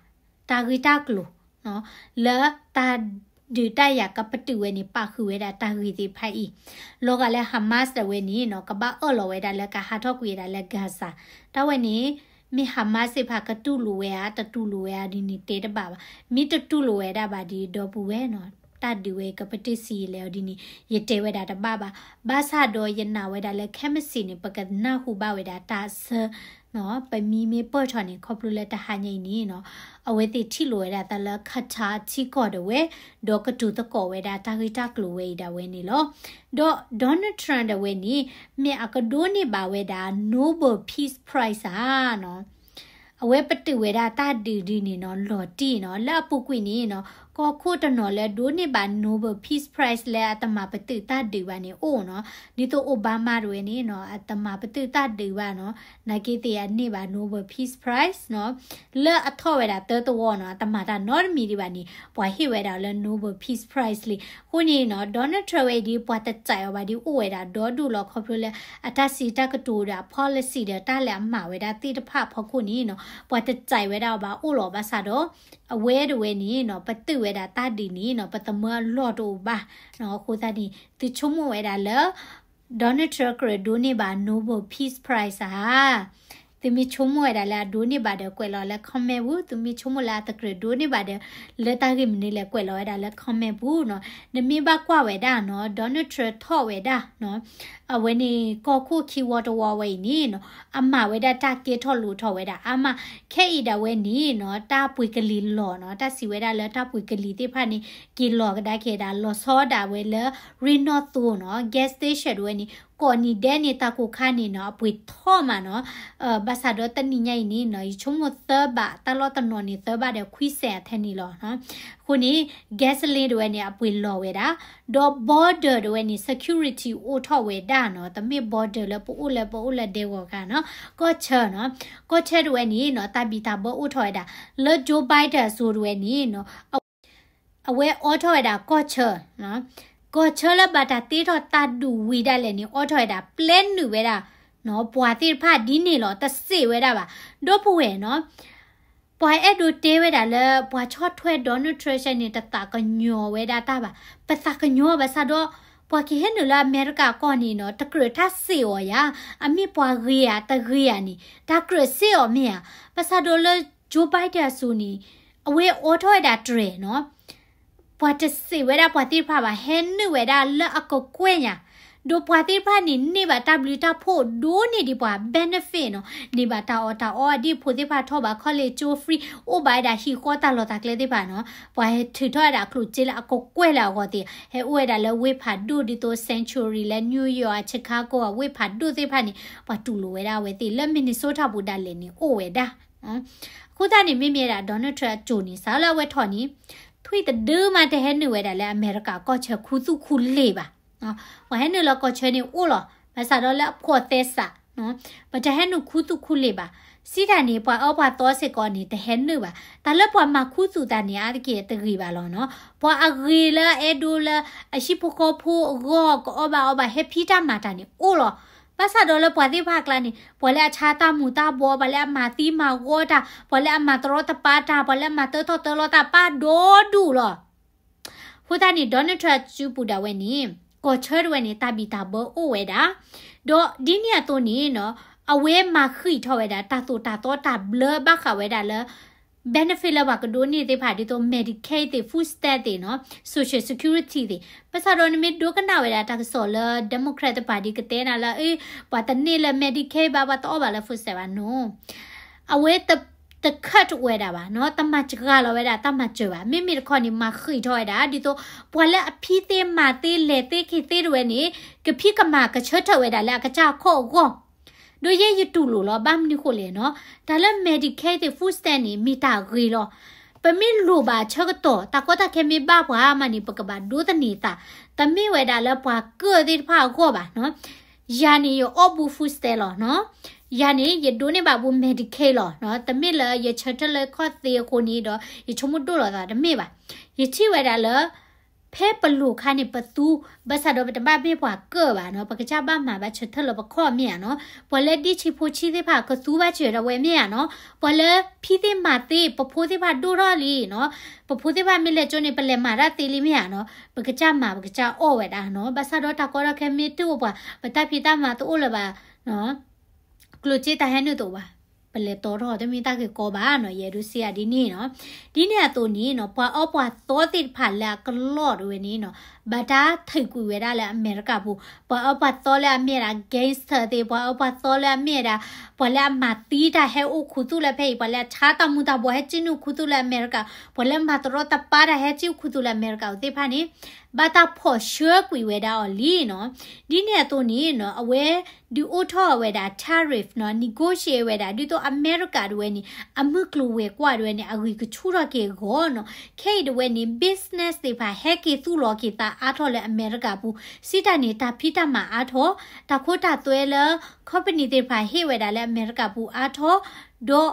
တၢ်ဂ့ၢ်တၢ်ကျိၤ လၢတၢ်ဒုးတၢ်ယၤကပတုာ်ဝဲန့ၣ် ပာ်ဃုာ်ဝဲဒၣ်တၢ်ဂ့ၢ်သ့ၣ်တဖၣ်အံၤ, လီၤဂာ်လၢ Hamas ဒၣ်ဝဲန့ၣ်နီၤ ကဘၣ်အၢၣ်လီၤဝဲဒၣ်လၢကဟးထီၣ်ကွံာ်ဝဲဒၣ်လၢ Gaza တၢ်ဝဲန့ၣ် မ့ၢ် Hamas သ့ၣ်တဖၣ်ကတူၢ်လိာ်ဝဲဧါ တတူၢ်လိာ်ဝဲဧါဒ်န့ၣ် တဲတဘၣ်ဘၣ်. မ့ၢ်တတူၢ်လိာ်ဝဲဒၣ်ဘၣ်ဒီး ဒီပုၢ်ဝဲၢ်နီၤ တၢ်ဒုးဝဲအံၤကပတုာ်ဆံးလဲၣ်အီၤဒ်န့ၣ် ယတဲဝဲဒၣ်တဘၣ်ဘၣ်. ဘၣ်ဆၣ်ဒီးယနာ်ဝဲဒၣ်လၢခဲမုၢ်ဆ့ၣ်န့ၣ် ပကနၢ်ဟူဘၣ်ဝဲဒၣ်တၢ်ဆၢ ပမံမ့ၢ်ပၢၢ်ထီၣ်န့ၣ် ခီဖျိလၢတဟါညါအံၤန့ၣ်နီၤ အဝဲသ့ၣ်ထံၣ်လိာ်ဝဲဒၣ်သးလၢ Qatar ထံကီၢ်ဒၣ်ဝဲ, ဒီးကတိၤသကိးဝဲဒၣ်တၢ်ဂ့ၢ်တၢ်ကျိၤဝဲအံၤဒၣ်ဝဲန့ၣ်လီၤ. ဒီး Donald Trump ဒၣ်ဝဲန့ၣ် မ့ၢ်အကဒိးန့ၢ်ဘၣ်ဝဲဒၣ် Nobel Peace Prize ဧါနီၤ. အဝဲပတုာ်ဝဲဒၣ်တၢ်ဒုးဒ်န့ၣ်နီၤ လီၤတံၢ်နီၤ လၢအပူၤကွံာ်န့ၣ်နီၤ ကီၢ်ခိၣ်တနီၤလၢဒိးန့ၢ်ဘၣ် Nobel Peace Prize လၢအတမၤပတုာ်တၢ်ဒုးဘၣ်န့ၣ်အိၣ်နီၤ, ဒ်သိး Obama ဒၣ်ဝဲန့ၣ်နီၤ အတမၤပတုာ်တၢ်ဒုးဘၣ်နီၤ, နာ်က့သ့ၣ်အန့ၢ်ဘၣ် Nobel Peace Prize နီၤ, လၢအထီၣ်ဝဲဒၣ်သၢသဝီနီၤ အတမၤတၢ်နီတမံၤဒံးဘၣ်န့ၣ် ပှၤဟ့ၣ်ဝဲဒၣ်လၢ Nobel Peace Prize လံ. အဃိန့ၣ်နီၤ Donald Trump ဝဲအံၤဒ် ပှၤတစဲးအီၤဘၣ်ဒ် အိၣ်ဝဲဒၣ်ဒီဒူၣ်လီၤ ခီဖျိလၢ အတၢ်စံးတၢ်ကတိၤဒီးအ policy ဒီးတၢ်လၢအမၤဝဲဒၣ်သ့ၣ်တဖၣ်အဖီခိၣ်န့ၣ်နီၤ ပှၤတစဲးဝဲဒၣ်အီၤဘၣ်အိၣ်လီၤ. ဘၣ်ဆၣ်ဒီး အဝဲဒၣ်ဝဲန့ၣ်နီၤ ပတုာ်ဝဲဒၣ်တၢ်ဒုးန့ၣ်နီၤ ပသမၢအလီၢ်တအိၣ်ဘၣ်နီၤ. အဃိသတးန့ၣ် သုဆိကမိၣ်ဝဲဒၣ်လၢ Donald Trump ကြၢးဒိးန့ၢ်ဘၣ် Nobel Peace Prize ဧါ. သုမ့ၢ်ဆိကမိၣ်ဝဲဒၣ်လၢအဒိးန့ၢ်ဘၣ်ဒီး ကွဲးလီၤလၢ comment ပူၤ, သုမ့ၢ်ဆိကမိၣ်လၢအတကြၢးဒိးန့ၢ်ဘၣ်ဒီး လၢတၢ်ဂ့ၢ်မနုၤလဲၣ် ကွဲးလီၤဝဲဒၣ်လၢ comment ပူၤနီၤ. နမ့ၢ်ဘၣ်ကွၢ်ဝဲဒၣ်နီၤ Donald Trump ထီၣ်ဝဲဒၣ်နီၤ အဝဲန့ၣ် ကီၢ်ခိၣ်ခံဝီတဝီဝဲအံၤန့ၣ်နီၤ အမၤဝဲဒၣ်တၢ်ကဲထီၣ်လိၤထီၣ်ဝဲဒၣ်အါမး, ခဲအံၤဒၣ်ဝဲန့ၣ်နီၤ တၢ်ပှ့ၤကလံၤလီၤနီၤ, တၢ်စံးဝဲဒၣ်လၢတၢ်ပှ့ၤကလံၤသ့ၣ်တဖၣ်န့ၣ် က့ၤလီၤကဒါက့ၤဒၣ် လီၤဆီဒၣ်ဝဲလၢ ရ့ၣ်နီၣ်သိနီၤ gas station ဒၣ်ဝဲန့ၣ် ကိးနံၤဒဲးန့ၣ် တၢ်ကိၢ်ခါန့ၣ်နီၤ အပှ့ၤထီၣ်မးနီၤ, ဘၣ်ဆၣ်ဒီးတနံၤညါအံၤန့ၣ်နီၤ ယဆိကမိၣ်သၢဘး တၢ်လီၢ်တနီၤန့ၣ် သၢဘးဒီးခွံစဲးအထဲန့ၣ်လီၤ. အဃိန့ၣ် gasoline တဝဲန့ၣ် အပှ့ၤလီၤဝဲဒၣ်, ဒီး border တဝဲန့ၣ် security အိၣ်ထီၣ်ဝဲဒၣ်နီၤ, တမ့ၢ် border လၢပအိၣ်လၢ ပအိၣ်လၢဒဲဂီၤဂၤနီၤ, ကီၢ်ဆၢနီၤ, ကီၢ်ဆၢတဝဲန့ၣ်နီၤ တၢ်ဘံၣ်တၢ်ဘၢအိၣ်ထီၣ်ဝဲဒၣ်, လၢ Joe Biden အစိၤတဝဲန့ၣ်နီၤ အဝဲအိးထီၣ်ဝဲဒၣ်ကီၢ်ဆၢ, ကီၢ်ဆၢလၢဘၣ်တၢ်တ့ထီၣ်တၢ်ဒုးဝံၤဒၣ်လဲာ်န့ၣ် အိးထီၣ်ဝဲဒၣ် ပျဲနုာ်ဝဲဒၣ် ပှၤသ့ၣ်တဖၣ်ဒ်န့ၣ်လီၤ, တစံးဝဲဒၣ်ဘၣ်. ဒီပုၢ်ဝဲၢ်နီၤ, ပှၤအဲၣ်ဒိးတဲဝဲဒၣ်လၢ ပှၤဆီၣ်ထွဲ Donald Trump န့ၣ် တသးကညီၤဝဲဒၣ်တၢ်ဘၣ်. ပသးကညီၤဘၣ်ဆၣ်ဒီး ပှၤကဟဲနုာ်လၢအမဲရကၤကီၢ်န့ၣ်နီၤ တကြၢးတၢ်စံးအီၤယၤ, အမ့ၢ်ပှၤဂ့ၤဧါ တဂ့ၤဧါန့ၣ် တၢ်ကြၢးစံးအီၤမ့ၢ်ဧါ. ဘၣ်ဆၣ်ဒီးလၢ Joe Biden အစိၤန့ၣ် အဝဲအိးထီၣ်ဝဲဒၣ်တြဲၤနီၤ ပှၤတစံးဝဲဒၣ်ပှၤသ့ၣ်တဖၣ်ဘၣ်, ဟဲနုာ်ဝဲဒၣ်လၢအကကွဲၢ်ညါ, ဒီးပှၤသ့ၣ်တဖၣ်န့ၣ် န့ၢ်ဘၣ်တၢ်ဘျုးတၢ်ဖှိၣ်ဒိၣ်န့ၢ်ဒံးပှၤ benefit နီၤ, န့ၢ်ဘၣ်တၢ်အီၣ်တၢ်အီ ဒ်ဖိသ့ၣ်တဖၣ်ထီၣ်ဘၣ် college ကၠိ free အိၣ်ဘၣ်ဝဲဒၣ်ဟံၣ်ဃီတၢ်လီၢ်တၢ်ကျဲသ့ၣ်တဖၣ်နီၤ, ပှၤဟဲထုးထီၣ်ဝဲဒၣ်ကျိၣ်စ့လၢအကကွဲၢ်လၢအဂီၢ်သ့ၣ်, ဟဲအိၣ်ဝဲဒၣ်လၢဝ့ၢ်ဖးဒိၣ်ဒ်သိး Sanctuary လၢ New York အ Chicago အဝ့ၢ်ဖးဒိၣ်သ့ၣ်တဖၣ်န့ၣ် ပှၤတူၢ်လိာ်ဝဲဒၣ်အဝဲသ့ၣ်, လၢ Minnesota ပူၤဒၣ်လဲာ်န့ၣ် အိၣ်ဝဲဒၣ် အဃိသတးန့ၣ် မ့မ့ၢ်ဝဲဒၣ် Donald Trump အစိၤန့ၣ် စးလၢအဝဲထီၣ်န့ၣ် ထွံၣ်တဒုမးတဟဲနုာ်ဝဲဒၣ်လၢအမဲရကၤကီၢ်ဆၢခူသူၣ်ခူလ့ၢ်ဘၣ်. ပှၤဟဲနုာ်လၢကီၢ်ဆၢန့ၣ်အိၣ်လီၤ, ဘၣ်ဆၣ်ဒီးလၢအဖှီၣ်သဲစး ပတဟဲနုာ်ခူသူၣ်ခူလ့ၢ်ဘၣ်. စံးတၢ်န့ၣ် ပှၤအၢပှၤသီစ့ၢ်ကီးန့ၣ် တဟဲနုာ်ဘၣ်. တၢ်လၢပှၤမၤခူသူၣ်သးန့ၣ် အါတက့ၢ်တဂ့ၤဘၣ်လီၤနီၤ. ပှၤအဂ့ၤလၢအအဲၣ်ဒိးလၢ အဟံၣ်ဖိဃီဖိအဂီၢ် ကအီၣ်ဘၣ်အီဘၣ် ဟဲဖံးတၢ်မၤတၢ်န့ၣ်အိၣ်လီၤ. ဘၣ်ဆၣ်ဒီးလၢပှၤသ့ၣ်တဖၣ်အကျါန့ၣ် ပှၤလၢအဆါတၢ်မူၤတၢ်ဘှီး ပှၤလၢအမၤသံမၤဂီၢ်တၢ် ပှၤလၢအမၤတရီတပါတၢ် ပှၤလၢအမၤတၢထီၣ်တၢလီၤတၢ် ပာ်ဒိၣ်ဒူၣ်လီၤ. အဃိသတးန့ၣ် Donald Trump အစုပူၤဒၣ်ဝဲန့ၣ် ကီၢ်ဆၢတဝဲန့ၣ် တၢ်ဘံၣ်တၢ်ဘၢအိၣ်ဝဲဒၣ်, ဒီးဒ်န့ၣ်အသိးန့ၣ်နီၤ အဝဲမၤဃံးထီၣ်ဝဲဒၣ် တၢ်သိၣ်တၢ်သီတၢ်ဘျၢဘၣ်ဃးဝဲဒၣ်လၢ benefit လၢပှၤကဒိးန့ၢ်သ့ၣ်တဖၣ် ဒ်သိး Medicaid သ့ၣ် food stamp သ့ၣ်နီၤ social security သ့ၣ်, ဘၣ်ဆၣ်ဒီးနမ့ၢ်ဒိကနၣ်ဝဲဒၣ်တၢ်ကစီၣ်လၢ Democrat တပၤဒ်ကတဲနၤလၢ အ့ ပှၤတန့ၢ်လၢ Medicaid ဘၣ် ပှၤတအီၣ်ဘၣ်လၢ food stamp ဘၣ်နီၤ အဝဲတ တ cut ဝဲဒၣ်ဘၣ်နီၤ, တမၤစှၤလီၤဝဲဒၣ်တၢ်မၤစၢၤဘၣ်. မ့မ့ၢ်တခီန့ၣ် မၤဃံးထီၣ်ဝဲဒၣ် ဒ်သိး ပှၤလၢအဖံးသ့မၤသ့လဲၤသ့က့ၤသ့တဝဲန့ၣ် ကဖံးကမၤကဆၢထၢၣ်ဝဲဒၣ်လၢအကစၢ်အခီၣ်အဂီၢ်, ဒီးယဲယတူၢ်လိာ်လီၤ. ဘၣ်မနုၤဃိလဲၣ်နီၤ, တၢ်လၢ Medicaid သ့ၣ် food stamp န့ၣ် မ့ၢ်တၢ်ဂ့ၤလီၤ. ပမ့ၢ်လိၣ်ဘၣ်ဆၢကတီၢ် တၢ်ကီတၢ်ခဲမ့ၢ်ဘၣ်ပှၤမးန့ၣ် ပကဘၣ်ဒိးသန့ၤသး, တမ့ၢ်ဝဲဒၣ်လၢပှၤကၢၣ်သ့ၣ်တဖၣ်အဂီၢ်ဘၣ်နီၤ ယၤန့ၣ် ယအီၣ်ဘူး food stamp လီၤနီၤ, ယၤန့ၣ် ယဒိးန့ၢ်ဘၣ်ဘူး Medicaid လီၤနီၤ, တမ့ၢ်လၢယဆၢထၢၣ်လၢခီၣ်သ့အဃိန့ၣ်ဒီး ယဆိကမိၣ်ဒိၣ်လီၤသးတမ့ၢ်ဘၣ်. ယထံၣ်ဝဲဒၣ်လၢ ဖဲပလိၤခါန့ၣ် ပသူ, ဘၣ်ဆၣ်ဒီးပတဘၣ်မ့ၢ်ပှၤကၢၣ်ဘၣ်နီၤ, ပကစၢ်ဘၣ်မၤဘၣ်ဆၢထၢၣ်လၢပခီၣ်မ့ၢ်ဧါနီၤ, ပှၤလၢဒ်ဆံးဖိဆံးသ့ၣ်တဖၣ်ကသူဘၣ်စၢၤဒၣ်ဝဲမ့ၢ်ဧါနီၤ, ပှၤလၢဖံးသ့ၣ်မၤသ့ ပဖိသ့ၣ်တဖၣ်ဒိၣ်ထီၣ်လံနီၤ, ပဖိသ့ၣ်တဖၣ်မ့ၢ်လဲၤကၠိန့ၣ် ပလဲၤမၤတၢ်သ့လံမ့ၢ်ဧါနီၤ, ပကစၢ်မၤပကစၢ်အီၣ်ဝဲဒၣ်နီၤ, ဘၣ်ဆၣ်ဒီးတၢ်ကီတၢ်ခဲမ့ၢ်တအိၣ်ပှၤ ပတၢ်ဖံးတၢ်မၤတအိၣ်လၢၤဘၣ် ကျိၣ်စ့တၢ်ဟဲနုာ်တအိၣ်ဘၣ်, ပလဲၤတီထီၣ်တမ့ၢ်တၢ်ဂ့ၢ်ကီဘၣ်နီၤ, ယအဲၣ်ဒိးစံးအီၤဒ်န့ၣ်နီၤ. ဒ်န့ၣ်အသိးန့ၣ်နီၤ ပှၤအၢပှၤသီသ့ၣ်တဖၣ်လၢအကလီၢ်တဝဲန့ၣ်နီၤ ဘၣ်တၢ်ထုးကွံာ်ဝဲဒၣ်လၢအမဲရကၤပူၤ, ပှၤအၢပှၤသီလၢအမ့ၢ်ဝဲဒၣ် gangster သ့ၣ်, ပှၤအၢပှၤသီလၢအမ့ၢ်ဝဲဒၣ် ပှၤလၢအမၤသံတၢ်ဟဲအိၣ်ခူသူၣ်လၢဖဲအံၤ, ပှၤလၢအဆါတၢ်မူၤတၢ်ဘှီးဟဲစံၣ်နုာ်ခူသူၣ်လၢအမဲရကၤ, ပှၤလၢမၤတရီတပါတၢ်ဟဲစံၣ်ခူသူၣ်လၢအမဲရကၤသ့ၣ်တဖၣ်န့ၣ် ဘၣ်တၢ်ဖီၣ်ဆှၢကွံာ်ဝဲဒၣ်အီၤလံနီၤ. ဒ်န့ၣ်အသိးန့ၣ်နီၤ အဝဲဒုးအိၣ်ထီၣ်ဝဲဒၣ် tariff နီၤ, negotiate ဝဲဒၣ် ဒ်သိးအမဲရကၤတဝဲန့ၣ် အမုၢ်ကျိၤဝဲၤကွာ်တဝဲန့ၣ် အဂံၢ်ကဆူၣ်ထီၣ်က့ၤအဂီၢ်နီၤ. ခဲအံၤတဝဲန့ၣ် business သ့ၣ်တဖၣ် ဟဲက့ၤသူၣ်လီၤက့ၤသးအါထီၣ်လၢအမဲရကၤပူၤ, စံးတၢ်န့ၣ် တၢ်ဖံးတၢ်မၤအါထီၣ်, တၢ်ခိတၢ်သွဲလၢ company သ့ၣ်တဖၣ်ဟ့ၣ်ဝဲဒၣ်လၢအမဲရကၤပူၤအါထီၣ်, ဒီး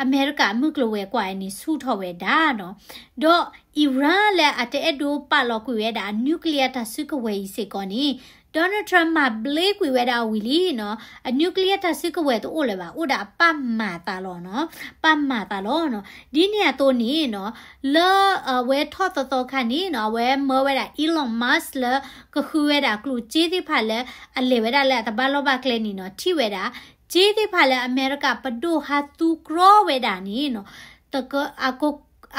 အမဲရကၤအမုၢ်ကျိၤဝဲၤကွာ်အံၤန့ၣ် ဆူၣ်ထီၣ်ဝဲဒၣ်နီၤ. ဒီး Iran လၢအတအဲၣ်ဒိးပာ်လီၤကွံာ်ဝဲဒၣ်အ nuclear တၢ်စုကဝဲၤအံၤစ့ၢ်ကီးန့ၣ် Donald Trump မၤဘျ့ကွံာ်ဝဲဒၣ်အီၤဝံၤလံနီၤ. အ nuclear တၢ်စုကဝဲၤတအိၣ်လၢၤဘၣ်, အိၣ်ဒၣ်အပာ်မၤသးလီၤနီၤ, ပာ်မၤသးလီၤနီၤ. ဒ်န့ၣ်အသိးန့ၣ်နီၤ လၢအဝဲထီၣ်သီသီခါန့ၣ်နီၤ အဝဲမၢဝဲဒၣ် Elon Musk လၢကဃုဝဲဒၣ်ကျိၣ်စ့သ့ၣ်တဖၣ်လၢ အလဲၤဝဲဒၣ်လၢအတဘၣ်လီၢ်ဘၣ်ကျဲန့ၣ်နီၤ ထံၣ်ဝဲဒၣ် စ့သ့ၣ်တဖၣ်လၢအမဲရကၤပဒိၣ်ဟးသူကြီဝဲဒၣ်န့ၣ်နီၤ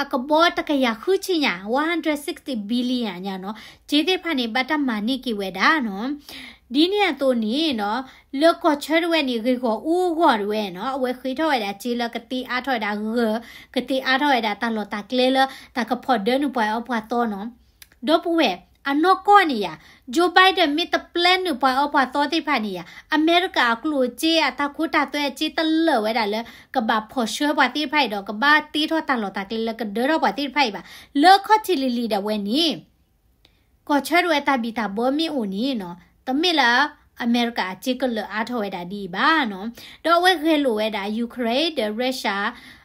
အကဘီတကယၤဃုဆံညါ one hundred sixty billion ညါနီၤ, စ့သ့ၣ်တဖၣ်န့ၣ် ဘၣ်တၢ်မၤန့ၢ်က့ၤဝဲဒၣ်နီၤ. ဒ်န့ၣ်အသိးန့ၣ်နီၤ လၢကီၢ်ဆၢတဝဲန့ၣ် ဂ့ၢ်ဂီၢ်အူအဂီၢ်တဝဲနီၤ အဝဲဃ့ထီၣ်ဝဲဒၣ်စ့လၢကသ့အါထီၣ်ဝဲဒၣ်ဂၢၢ်, ကသ့အါထီၣ်ဝဲဒၣ်တၢ်လီၢ်တၢ်ကျဲလၢ တၢ်ကဖီၣ်ဒၢနုာ်ပှၤအၢပှၤသီနီၤ. ဒီပုၢ်ဝဲၢ် အနီၢ်ကီၢ်န့ၣ်ယၤ, Joe Biden မ့ၢ်တပျဲနုာ်ပှၤအၢပှၤသီသ့ၣ်တဖၣ်န့ၣ်ယၤ, အမဲရကၤအကျိၣ်အစ့ အတၢ်ခိတၢ်သွဲအစ့တလၢာ်ဝဲဒၣ်လၢ ကဘၣ်ဖီၣ်ဆှၢပှၤသ့ၣ်တဖၣ်အံၤဒီး ကဘၣ်တ့ထီၣ်တၢ်လီၢ်တၢ်ကျဲလၢကဒၢထီၣ်ပှၤသ့ၣ်တဖၣ်အံၤဘၣ်. လၢခီၣ်ထံးလံၤလံၤဒၣ်ဝဲန့ၣ် ကီၢ်ဆၢဒၣ်ဝဲတၢ်ဘံၣ်တၢ်ဘၢမ့ၢ်အိၣ်န့ၣ်နီၤ, တမ့ၢ်လၢ အမဲရကၤအစ့ကလၢာ်အါထီၣ်ဝဲဒၣ်ဒ်အံၤဘၣ်နီၤ. ဒီးအဝဲဂဲၤလိာ်ဝဲဒၣ် Ukraine ဒီး Russia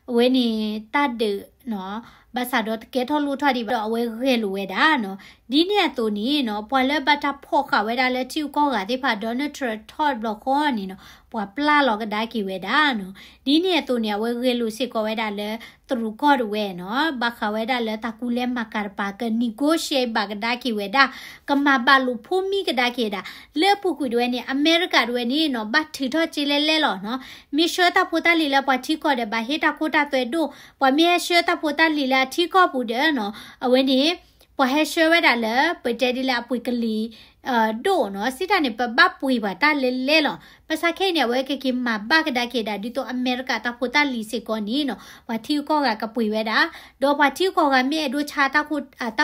အဝဲန့ၣ် တၢ်ဒုးနီၤ, ဘၣ်ဆၣ်ဒီးတကဲထီၣ်လိၣ်ထီၣ်ဒံးဘၣ် ဒီးအဝဲဂဲၤလိာ်ဝဲဒၣ်နီၤ. ဒ်န့ၣ်အသိးန့ၣ်နီၤ, ပှၤလၢဘၣ်တၢ်ဖီၣ်ဃာ်ဝဲဒၣ်လၢထံဂုၤကီၢ်ဂၤသ့ၣ်တဖၣ် Donald Trump ထီၣ်တဘျီဃီန့ၣ်နီၤ, ပှၤပျၢ်လီၤကဒါက့ၤဝဲဒၣ်နီၤ. ဒ်န့ၣ်အသိးန့ၣ် အဝဲဂဲၤလိာ်စ့ၢ်ကီးဝဲဒၣ်လၢ တရူးကီၢ်ဒၣ်ဝဲနီၤ, ဘၣ်ဃးဝဲဒၣ်လၢတၢ်ကူလဲမၤကၤတပၤ က negotiate ဘၣ်ကဒါက့ၤဝဲဒၣ်, ကမၤဘၣ်လိာ်ဖိးမံကဒါက့ၤဝဲဒၣ်. လၢအပူၤကွံာ်ဒၣ်ဝဲန့ၣ် အမဲရကၤဒၣ်ဝဲန့ၣ်နီၤ, ဘၣ်ထုးထီၣ်စ့လဲလဲလီၤနီၤ. မ့ၢ်ဆှၢတၢ်ဖိတၢ်လံၤလၢပှၤထံကီၢ်ဒီး ဘၣ်ဟ့ၣ်တၢ်ခိတၢ်သွဲဒိၣ်, ပှၤမ့ၢ်ဟဲဆှၢတၢ်ဖိတၢ်လံၤလၢအထံကီၢ်ပူၤဒီးနီၤ, အဝဲန့ၣ် ပှၤဟဲဆှၢဝဲဒၣ်လၢ ပတဲဒ်လၢအပှ့ၤကလံၤ ဒိၣ်နီၤ, စံးတၢ်န့ၣ် ပဘၣ်ပှ့ၤပှၤတၢ်လဲလဲလီၤ. ဘၣ်ဆၣ်ခဲအံၤန့ၣ် အဝဲကက့ၤမၤဘၣ်ကဒါက့ၤဒၣ် ဒ်သိးအမဲရကၤတၢ်ဖိတၢ်လံၤစ့ၢ်ကီးန့ၣ်နီၤ, ပှၤထံဂုၤကီၢ်ဂၤကပှ့ၤဝဲဒၣ်, ဒီးပှၤထံဂုၤကီၢ်ဂၤမ့ၢ်အဲၣ်ဒိးဆါတၢ်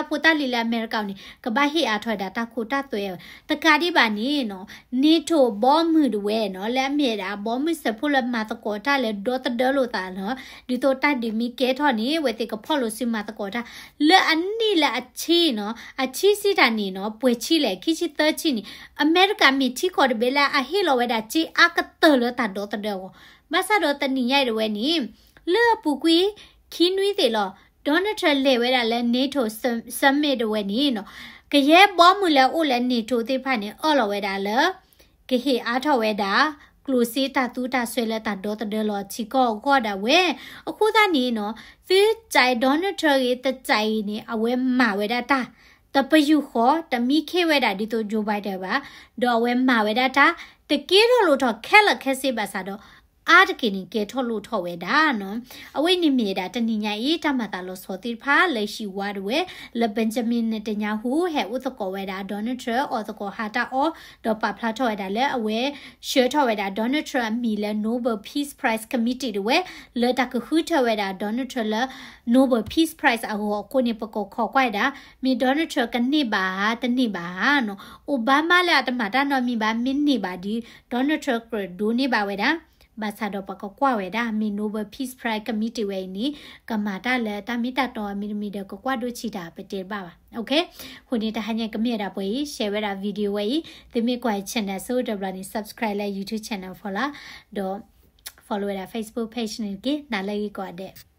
ဖိတၢ်လံၤလၢအမဲရကၤန့ၣ် ကဘၣ်ဟ့ၣ်အါထီၣ်ဝဲဒၣ်တၢ်ခိတၢ်သွဲ. တကးဒံးဘၣ်န့ၣ်နီၤ, NATO ဘီမုၢ်ဒၣ်ဝဲနီၤ, လၢအမ့ၢ်ဝဲဒၣ် ဘီမုၢ်စၢဖှိၣ်လၢမၤသကိးတၢ်လၢဒီသဒၢလိာ်သးနီၤ, ဒ်သိးတၢ်ဒုးမ့ၢ်ကဲထီၣ်န့ၣ် အဝဲသ့ၣ်ကဖီၣ်လိာ်စုမၤသကိးတၢ် လၢအနံၣ်လၢအဆံနီၤ, အဆံစံးတၢ်န့ၣ်နီၤ, ပှဲၤဆံလဲၣ်, ခံဆံသၢဆံန့ၣ်, အမဲရကၤမ့ၢ်ထံကီၢ်တဘ့ၣ်လၢအဟ့ၣ်လီၤဝဲဒၣ်စ့အါကတၢၢ်လၢတၢ်ဒီသဒၢအဂီၢ်. ဘၣ်ဆၣ်ဒီးတနံၤညါအံၤဒၣ်ဝဲန့ၣ်, လၢအပူၤကွံာ် ခံနွံသ့ၣ်လီၤ, Donald Trump လဲၤဝဲဒၣ်လၢ NATO Summit ဒၣ်ဝဲန့ၣ်နီၤ, ကယဲၢ်ဘီမုၢ်လၢအအိၣ်လၢ NATO သ့ၣ်တဖၣ်န့ၣ် အၢၣ်လီၤဝဲဒၣ်လၢ ကဟ့ၣ်အါထီၣ်ဝဲဒၣ် ကျိၣ်စ့တၢ်သူတၢ်စွဲလၢတၢ်ဒီသဒၢလီၤထံကီၢ်အဂီၢ်ဒၣ်ဝဲ. အဃိသတးန့ၣ်နီၤ, သုစဲး Donald Trump ဂ့ၤ တစဲးဂ့ၤန့ၣ် အဝဲမၤဝဲဒၣ်တၢ်, တပယူာ်ဃီ တမံခ့ဝဲဒၣ်ဒ်သိး Joe Biden ဘၣ်, ဒီးအဝဲမၤဝဲဒၣ်တၢ် တကဲထီၣ်လိၣ်ထီၣ်ခဲလၢာ်ခဲဆ့ဘၣ်ဆၣ်ဒီး အါတက့ၢ်န့ၣ်ကဲထီၣ်လိၣ်ထီၣ်ဝဲဒၣ်နီၤ. အဝဲအံၤန့ၣ်မ့ၢ်ဝဲဒၣ်တနံၤညါအံၤ တၢ်မၤသးလီၤဆီသ့ၣ်တဖၣ်လၢဟံၣ်ဝါဒၣ်ဝဲ, လၢ Benjamin Netanyahu ဟဲအိၣ်သကိးဝဲဒၣ် Donald Trump အီၣ်သကိးဟါတၢ်အီၣ်, ဒီးပာ်ဖျါထီၣ်ဝဲဒၣ်လၢအဝဲ ဆှၢထီၣ်ဝဲဒၣ် Donald Trump အမံၤလၢ Nobel Peace Prize Committee ဒၣ်ဝဲ, လၢတၢ်ကဃုထၢဝဲဒၣ် Donald Trump လၢ Nobel Peace Prize အဂီၢ်အဃိန့ၣ် ပကခိးကွၢ်ဝဲဒၣ်, မ့ၢ် Donald Trump ကန့ၢ်ဘၣ်ဧါ တန့ၢ်ဘၣ်ဧါနီၤ. Obama လၢအတမၤတၢ်နီတမံၤဘၣ် မ့ၢ်န့ၢ်ဘၣ်ဒီး Donald Trump ကြၢးဒိးန့ၢ်ဘၣ်ဝဲဒၣ်. ဘၣ်ဆၣ်ဒီးပကကွၢ်ဝဲဒၣ် မ့ၢ် Nobel Peace Prize Committee ဝဲအံၤန့ၣ် ကမၤတၢ်လၢတၢ်မ့ၢ်တၢ်တီမံၤတမံၤဒီး ကကွၢ်ဒိဆံးတၢ်ပတဲတဘၣ်ဘၣ်. အဃိန့ၣ် တဟါညါကမ့ၢ်ဝဲဒၣ်ပှဲၤအံၤ, share ဝဲဒၣ် video ဝဲအံၤ, သုမ့ၢ်ကွၢ် channel ဆိတဘျီန့ၣ် subscribe လၢ YouTube channel ဖီလာ်, ဒီး follow ဝဲဒၣ် Facebook page န့ၣ်တက့ၢ်. နၤလၢဂ့ၤကိးဂၤဒဲး.